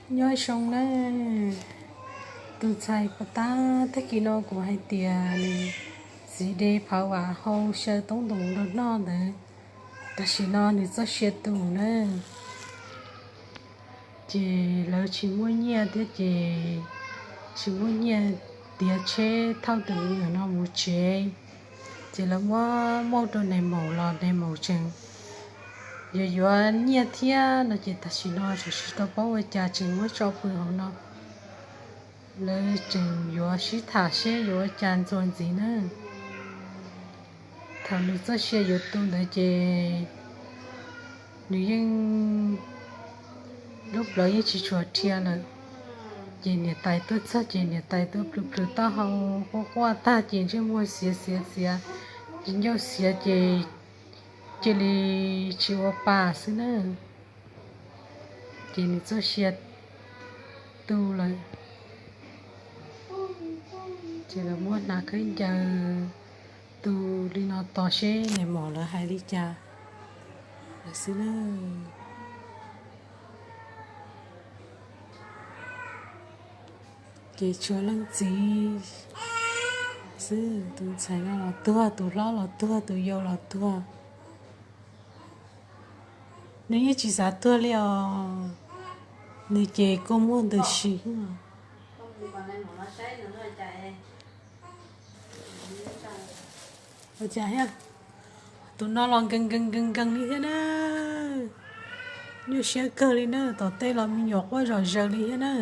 Nyob zoo na, tus ntxhais puag ta tag kis no kuv hais tias nws txiv de phawv vam hau xyaw toob ntoos rau noj ntawd, tam sim no nws txoj sia tu na. Ces lawv tsis muaj nyiaj thiab ces tsis muaj nyiaj tiav tsheb thauj tus me nyuam no mus tsev, ces lawv muab muab rau nais maum los nais maum tseem yuav yuav nyiaj thiab no ces tam sim no tseem tsis tau paub ua cas tseem muab tso pw hauv no. Lawv tseem yuav sib tham seb yuav ua cas ntxuag ntxiv na. Thaum nws txoj sia yuav tu ntawd ces nws yeej lub plawv yeej tsis tshua rhia lawm. Ces niam tais tuaj txog ces niam tais tuaj plhws plhws taub hau quaj quaj tag ces ntsej muag xiav xiav xiav, ces ncauj xiav ces cia li tsis ua pa xwb na. Ces nws txoj sia tu lawm. Ces lawv muab hnav khaub ncaws tu li no tos seb nais maum lawv hais li cas lawm xwb na. Ces tshuav leej txiv xwb, tus ntxhais no los tuag, tus hlob los tuag, tus yau los tuag. Nws yeej tsis xav tuag li os, nws ces kua muag ntws si. Ua cas thiab, tus no los nkees nkees nkees nkees li thiab na. Nyuaj siab kawg li na, tom tej los me nyuam quaj zom zaws li thiab na.